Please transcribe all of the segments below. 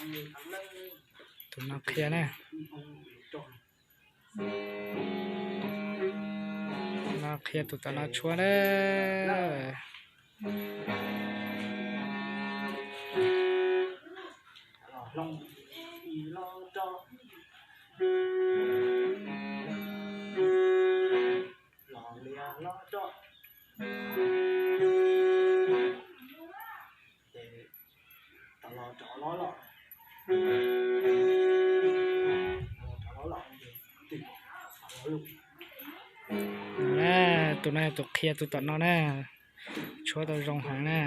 Tus no qhia na. No qhia tus tom no tshuab na. Tus no tus qhia tus tom no na, tshuab tau zoo heev na.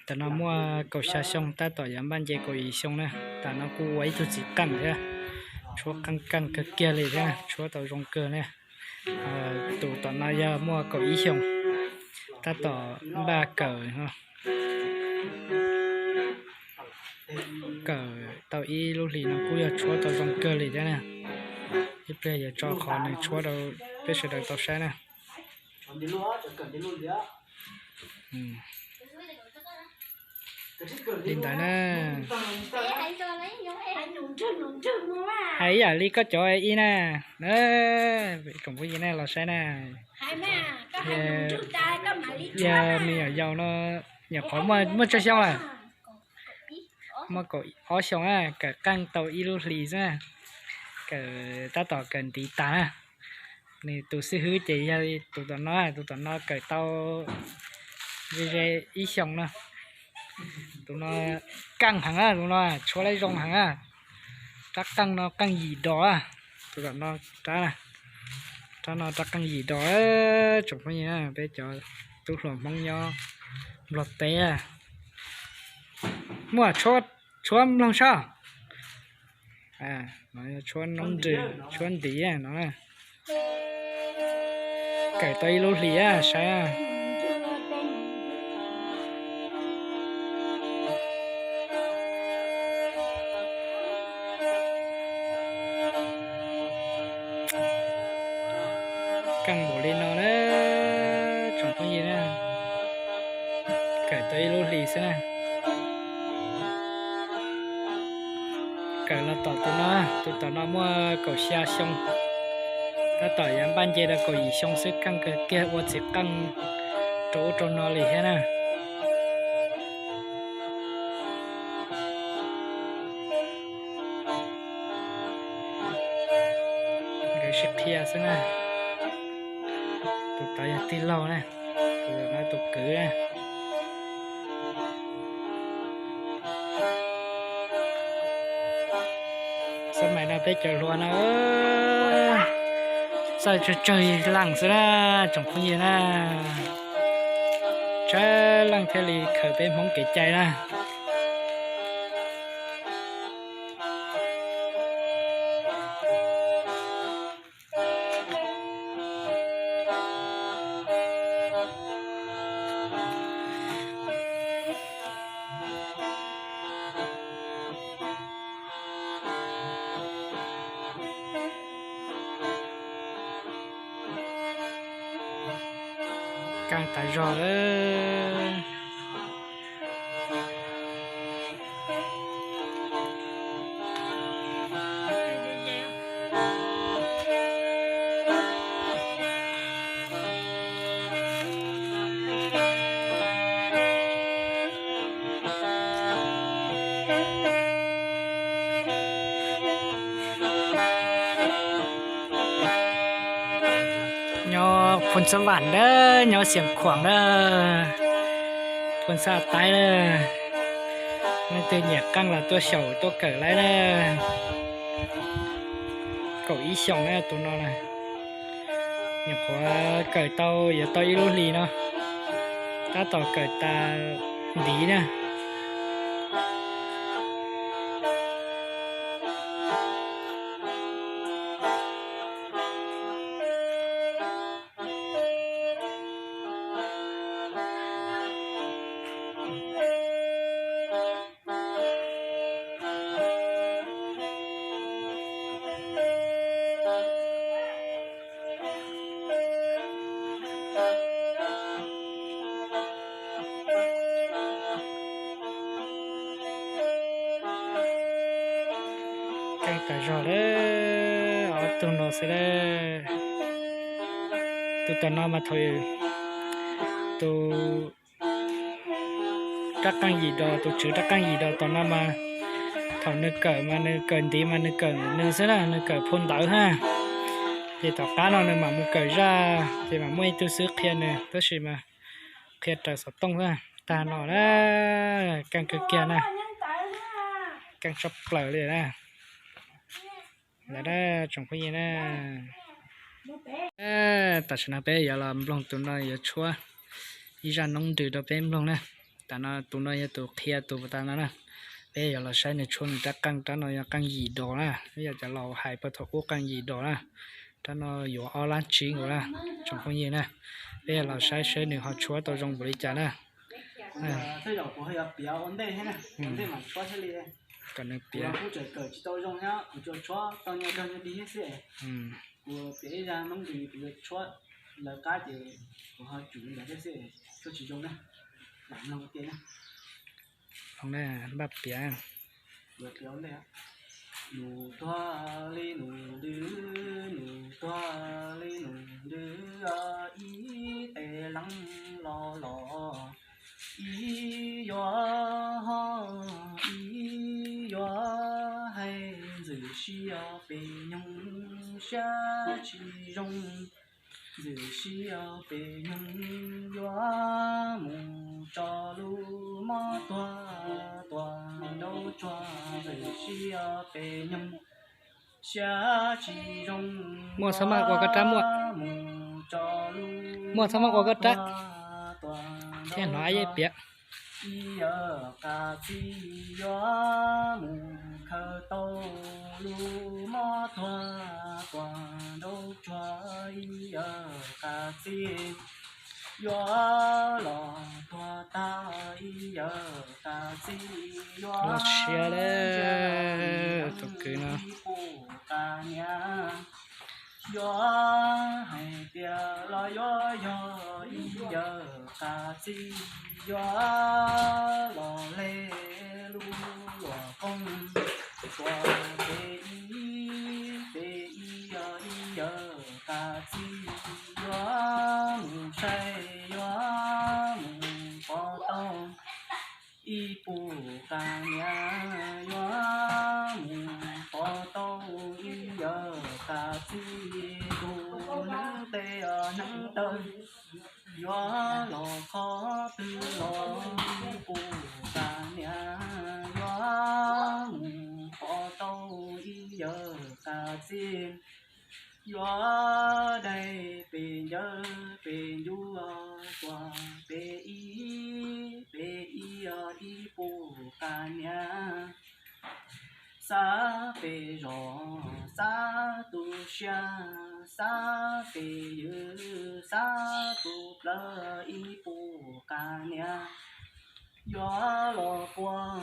Tam no muaj kaum xya xyoo, tab tom yuav npaj nce kaum yim xyoo na. Tam no kuj ua ib tug txiv qeej thiab, tshuab qeej qeej kawg kiag li thiab, tshuab tau zoo kawg na. Tus tom no yog muaj kaum ib xyoos, tab tom npaj kawm, kawm tau ib lub hlis no kuj yog tshuab tau zoo kawg li thiab na. Ib pliag yuav tso qhov nws tshuab rau peb sawv daws tau saib na. Li ntawd na. Hais ib yam li koj cov ib na. Tsoom phooj ywg nej los saib na. Yog me nyuam yaus no, nyuam qhuav muaj tsawg xyoo lawm? Muaj kaum ob xyoos na, kawm qeej tau ib lub hlis xwb na. Kawm tab tom kawm ntiv tas na. Nws tus xib hwb ces yog tus tom no, tus tom no kawm tau ze ze ib xyoos no. Tus no qeej heev na, tus no tshuab laib zoo heev na. Rab qeej no qeej yim dos, tus tom no rab, rab no rab qeej yim dos. Tsoom phooj ywg, peb cov tub hluas Hmoob nyob Nplog teb, muaj tshuab mloog soj. Tshuab noob nrws, tshuab ntiv no. Kawm tau ib lub hlis saib. Qeej npaum li no na, tsoom phooj ywg na. Kawm tau ib lub hlis xwb na. Kawm los tom tus no, tus tom no muaj kaum xya xyoo, tab tom yuav npaj nce rau kaum yim xyoo xwb, qeej kawg kiag, ua txiv qeej rau ub rau no li thiab na. Nkawd sib qhia xwb na. Tus tod yog tij laug na, tus no tus kwv na. Xab mais no peb cov hluas no txawj tsawg tsawg leej xwb na, tsoom phooj ywg na. Tsawg leej thiaj li khaws peb Hmoob kev cai na. Qeej tas zog lawm. Nyob Phoos Xab Vam na, nyob Xias Khuam na, Phoos Xab Taib na. Leej twg nyiam qeej los tuaj xyaum tuaj kawm lawm na. Kaum ib xyoos na tus no na. Nyuam qhuav kawm tau yuav tau ib lub hlis no, tab tom kawm tas ntiv na. Zog lawm, ob tug no xwb lawm. Tus tom no mas thaum tus rab qaej yim dos, tus tswv rab qaej yim dos tom no mas thaum nws kawm mas nws kawm ntiv mas nws kawm nws xwb na, nws kawm phau ntawv ha. Ces tom qab no nws mam mus kawm zaj ces mam muaj ib tug xib hwb qhia nws, tab sis mas qhia raws xov tooj xwb. Tag no na, keej kawg kiag na, keej tshaj plaws li na. Ntawd na, tsoom phooj ywg na, tam sim no peb yuav los mloog tus no yuav tshuab ib zaj noob nrws rau peb mloog na. Tam no tus no yog tus qhia tus tas no na. Peb yuav los saib nws tshuab nws rab qeej, rab no yog qeej yim dos na, peb yog cov laus hais puag thaum ub qeej yim dos na. Rab no yuav ob lab tsib nkaus na, tsoom phooj ywg na. Peb yuav los saib seb nws ho tshuab tau zoo npaum li cas na. Kom nws piav. Npaj piav. Nus tuag li nus ntws, nus tuag li nus ntws, ib tes leej los los, ib yuav ho, ib yuav hais ntxwm sib pem nyoog siab tsis zoo. Ntxwm sib pem nyoog yuav mus tso lub mob tuag tuag nraub tsuag, ntxwm sib pem nyoog siab tsis zoo. Muaj txhob maj ua koj rab muaj. Mus tso lub, muaj txhob maj ua koj rab tuag thiab hnov ab yeb piav. Ib yawg qas txij yuav mus khaws tau lub mob tuag tuag nraub tsuag, ib yawg qas txij yuav los tuag tag, ib yawg qas txij yuav los siav lawm, tus kwv no ib puas qas niam. Yuav hais tias los yuav yog ib yawg qas txij yuav los le lub luam qoob tuag, peb ib, peb ib, ib yawg qas txij yuav mus saib, yuav mus pom tau ib puas qas niam, yuav mus pom tau ib yawg qas txij tus neeb tes neeb taw. Yuav los qhov twg los ib puas qas niam, yuav mus pom tau ib yawg qas txij. Yuav daig pem ncawv pem ncuav tuag, peb ib, peb ib, ib puas qas niam. Xab pem zos, xab tu siab, xab pem ywg, xab tu plawv, ib puas qas niam. Yuav los quaj,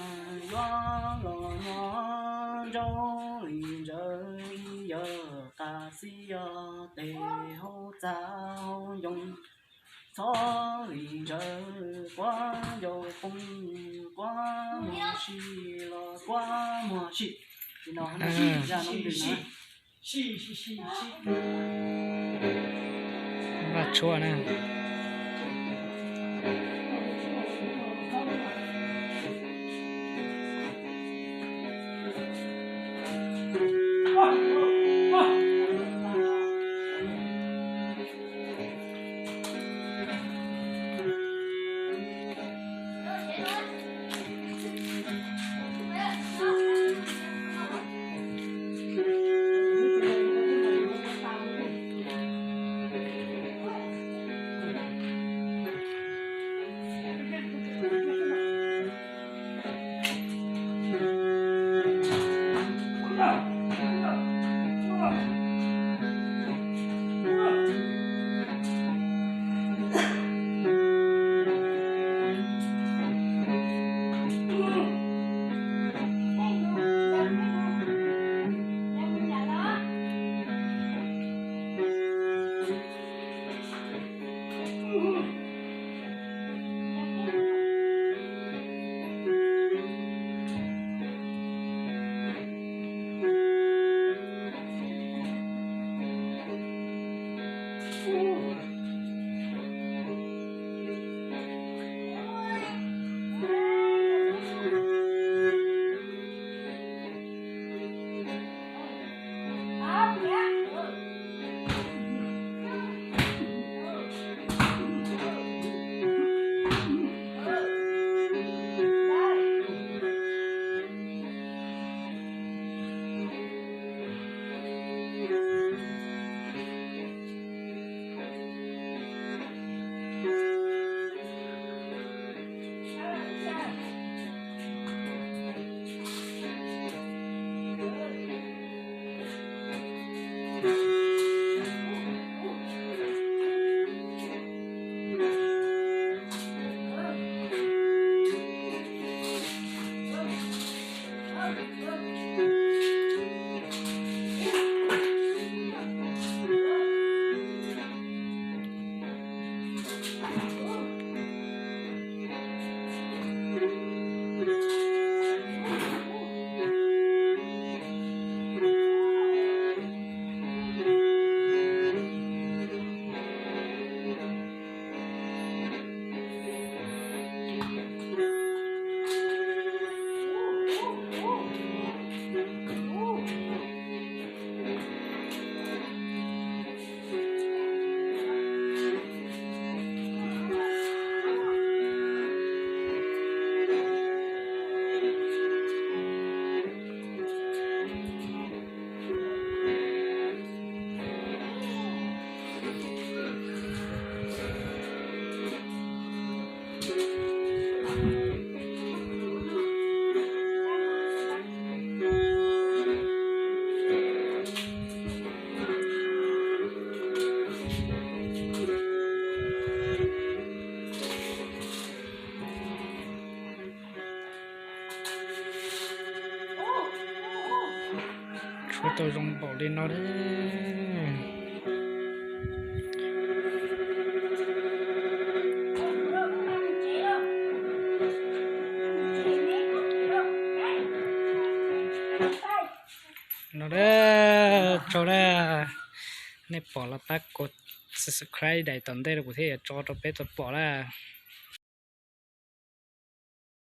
yuav los nyob, ntsauj li ntsawv, ib yawg qas txij, tes hauv txaj hauv ncoo, txhob li ntsawv, kuab ncauj poob, kuab muag si los kuab muag si. Li no, zaj noob nrws no. Vaj tshuab na. Ua rau zoo npaum li no. No, tsaug na, nej pom los pab kom subscribe daim tom ntej rau kuv thiab yuav tso rau peb tau pom lawm.